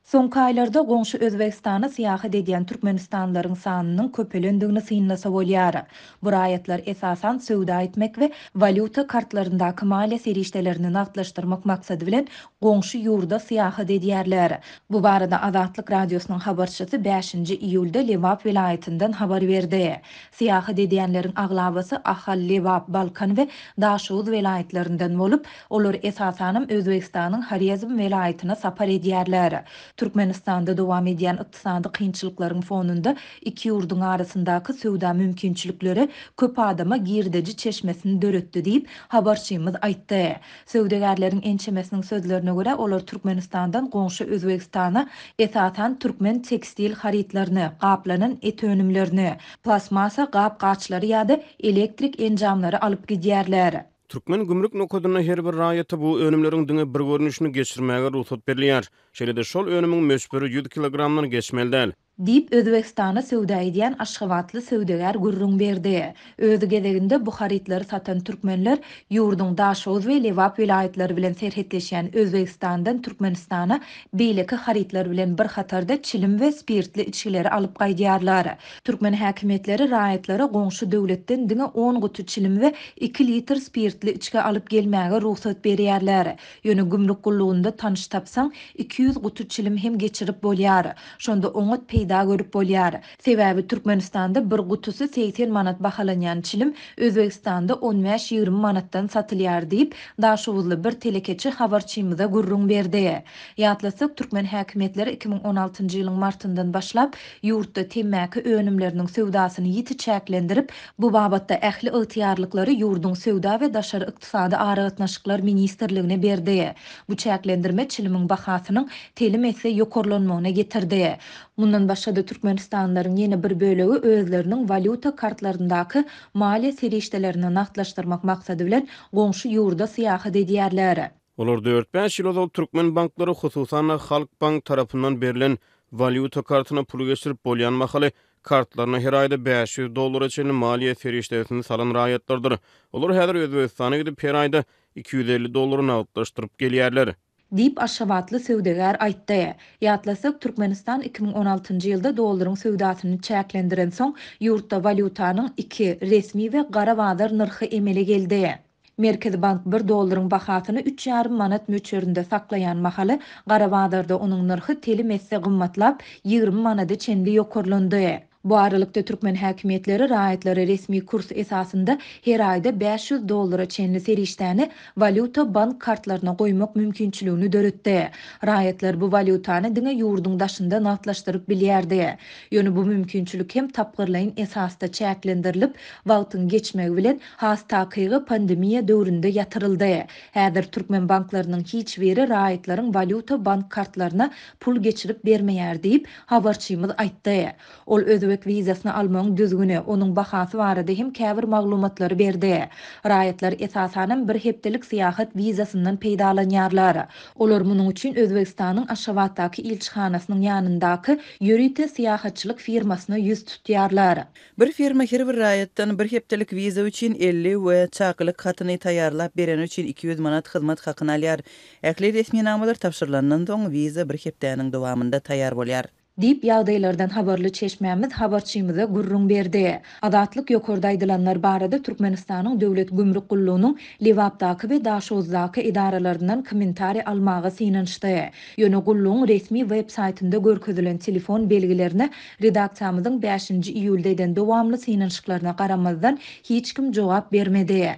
Soňky aýlarda goňşy Özbegistana syýahat edýän türkmenistanlylaryň sanynyň köpelendigini synlasa bolýar. Bu raýatlar esasan söwda etmek we walýuta kartlaryndaky maliýe serişdelerini nagtlaşdyrmak maksady bilen goňşy ýurda syýahat edýärler. Bu barada Azatlyk Radiosynyň habarçysy bäşinji iýulda Lebap welaýatyndan habar berdi. Syýahat edýänleriň aglabasy Ahal, Lebap, Balkan we Daşoguz welaýatlaryndan bolup, olar esasanam Özbegistanyň Horezm welaýatyna sapar edýärler. Türkmenistanda dowam edýän ykdysady kynçylyklaryň fonunda iki ýurduň arasyndaky söwda mümkinçilikleri köp adama girdeji çeşmesini döretdi diýip, habarçymyz aýtdy. Söwdagärleriň ençemesiniň sözlerine görä, olar Türkmenistandan goňşy Özbegistana esasan türkmen tekstil harytlaryny, gaplanan et önümlerini, plastmassa gap-gaçlary ýa-da elektrik enjamlary alyp gidýärler. Türkmen gümrük nokadynda her bir raýata bu önümleriň diňe bir görnüşini geçirmäge rugsat berilýär. Şeýle-de şol önümiň möçberi 100 kilogramdan geçmeli däl. Diýip, Özbegistana söwda edýän aşgabatly söwdagär gürrüň berdi. Öz gezeginde bu harytlary satan türkmenler ýurduň Daşoguz we Lebap welaýatlary bilen serhetleşýän Özbegistandan Türkmenistana beýleki harytlar bilen bir hatarda çilim we spirtli içgileri alyp gaýdýarlar. Türkmen häkimiýetleri raýatlara goňşy döwletden diňe on guty çilim we iki litr spirtli içgi alyp gelmäge rugsat berýärler. Ýöne gümrük gullugynda tanyş tapsaň, 200 guty çilim hem geçirip bolýar. Şonda oňat peýda görüp bolýar. Sebäbi Türkmenistanda bir gutusy 80 manat bahalanýan çilim Özbegistanda on bäş-ýigrimi manatdan satylýar diýip, daşoguzly bir telekeçi habarçymyza gürrüň berdi. Ýatlatsak, türkmen häkimiýetleri 2016-njy ýylyň martyndan başlap, ýurtda temmäki önümleriniň söwdasyny ýiti çäklendirip, bu babatda ähli ygtyýarlyklary ýurduň Söwda we daşary ykdysady aragatnaşyklar ministrligine berdi. Bu çäklendirme çilimiň bahasynyň telim esse ýokarlanmagyna getirdi. Mundan başga-da türkmenistanlylaryň ýene bir bölegi özleriniň walýuta kartlaryndaky maliýe serişdelerini nagtlaşdyrmak maksady bilen goňşy ýurda syýahat edýärler. Olar dört-bäş ýyl ozal türkmen banklary, hususan-da, Halkbank tarapyndan berlen walýuta kartyna pul geçirip bolýan mahaly kartlaryna her aýda 500 dollara çenli maliýe serişdesini salan raýatlardyr. Olar häzir Özbegistana gidip, her aýda 250 dollary nagtlaşdyryp gelýärler. Diýip, aşgabatly söwdagär aýtdy. Ýatlasak, Türkmenistan 2016-njy ýylda dollaryň söwdasyny çäklendirensoň, ýurtda walýutanyň iki, resmi we gara bazar nyrhy emele geldi. Merkezi bank bir dollaryň bahasyny üç ýarym manat möçberinde saklaýan mahaly, gara bazarda onuň nyrhy telim esse gymmatlap, 20 manada çenli ýokarlandy. Bu aralykda, türkmen häkimiýetleri raýatlara resmi kurs esasynda her aýda 500 dollara çenli serişdäni walýuta bank kartlaryna goýmak mümkinçiligini döretdi. Raýatlar bu walýutany diňe ýurduň daşynda nagtlaşdyryp bilýärdi. Ýöne bu mümkinçilik hem tapgyrlaýyn esasda çäklendirilip, wagtyň geçmegi bilen, has takygy pandemiýa döwründe ýatyryldy. Häzir türkmen banklarynyň hiç biri raýatlaryň walýuta bank kartlaryna pul geçirip bermeýär diýip, habarçymyz aýtdy. Ol özbek wizasyny almagyň düzgüni, onuň bahasy barada hem käbir maglumatlary berdi. Raýatlar esasanam bir hepdelik syýahat wizasyndan peýdalanýarlar. Olar munuň üçin Özbegistanyň Aşgabatdaky ilçihanasynyň ýanyndaky ýörite syýahatçylyk firmasyna ýüz tutýarlar. Bir firma her bir raýatdan bir hepdelik wiza üçin 50 we çakylyk hatyny taýýarlap bereni üçin 200 manat hyzmat hakyny alýar. Ähli resminamalar tabşyrylandan soň, wiza bir hepdäniň dowamynda taýýar bolýar. Diýip, ýagdaýlardan habarly çeşmämiz habarçymyza gürrüň berdi. Azatlyk ýokarda aýdylanlar barada Türkmenistanyň Döwlet gümrük gullugynyň Lebapdaky we Daşoguzdaky edaralaryndan kommentariý almaga synanyşdy. Ýöne gullugyň resmi web saýtynda görkezilen telefon belgilerine redaksiýamyzyň bäşinji iýulda eden dowamly synanyşyklaryna garamazdan, hiç kim jogap bermedi.